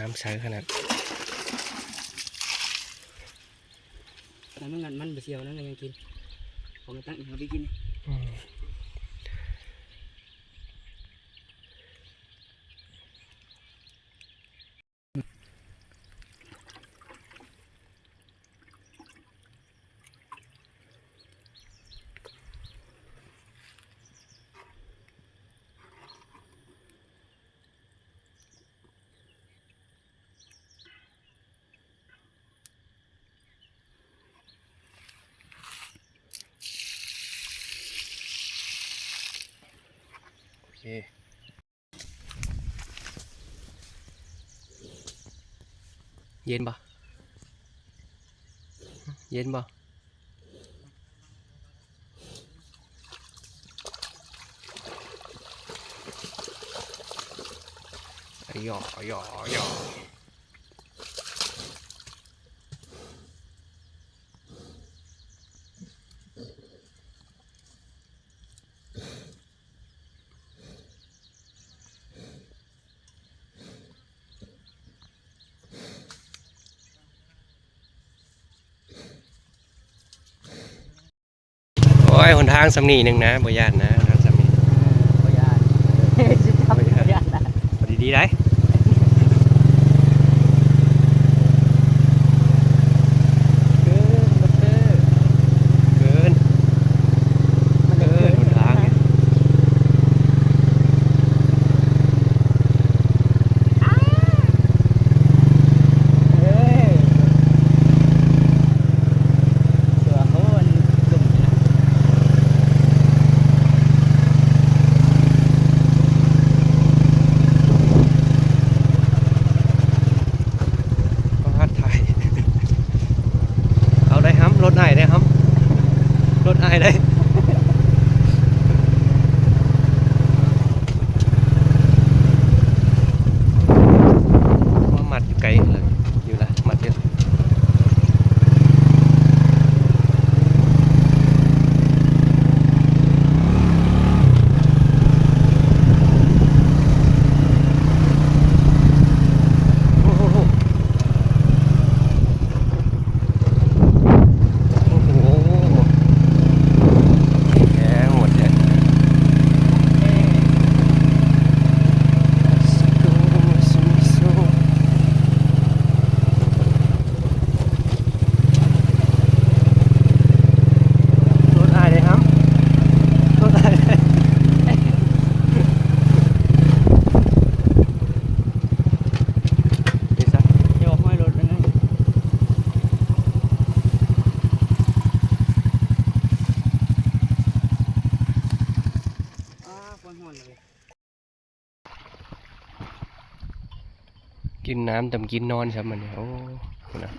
ນ້ຳໃສຂະໜາດ. ແລ້ວມັນ ມັນບໍ່ສ່ຽວ ແລ້ວມັນຍັງກິນ. ເອົາມາຕັ້ງ ເອົາໄປກິນ. ອືມ. ໂອເຄ. ເຢັນບໍ່? ເຢັນບໍ່? ອາຢໍ ອາຢໍ ອາຢໍ. ໂອ້ຍ ຫົນທາງສ່ຳນີ້ໜຶ່ງນະ ບໍ່ຢ້ານນະ ຫົນທາງສ່ຳນີ້ ເອີ ບໍ່ຢ້ານ ບໍ່ຢ້ານນະ ເອົາດີໆໄດ໋. ເກີນ ເກີນ ເກີນ ມັນເກີນຫົນທາງ. ປາດ ຖ່າຍ ເອົາໄດ້ຫຳ ລົດອ້າຍໄດ້ຫຳ ລົດອ້າຍໄດ້ ມາມັດຢູ່ໄກເລີຍ ຢູ່ລະ ມັດຢູ່. ໂອ້ໂຫ ໂອ້ໂຫ ແຮງໂຫດແທ້. ລົດອ້າຍເດ້ຫຳ ລົດອ້າຍເດ້. ນີ້ຊະ ຈອດຫ້ອຍລົດອັນນັ້ນ ອ້າ ຄວັນຮ້ອນເລີຍ. ກິນນ້ຳຕຳກິນນອນຊ້ຳບັດນີ້ ໂອ້ ພຸ້ນນະ.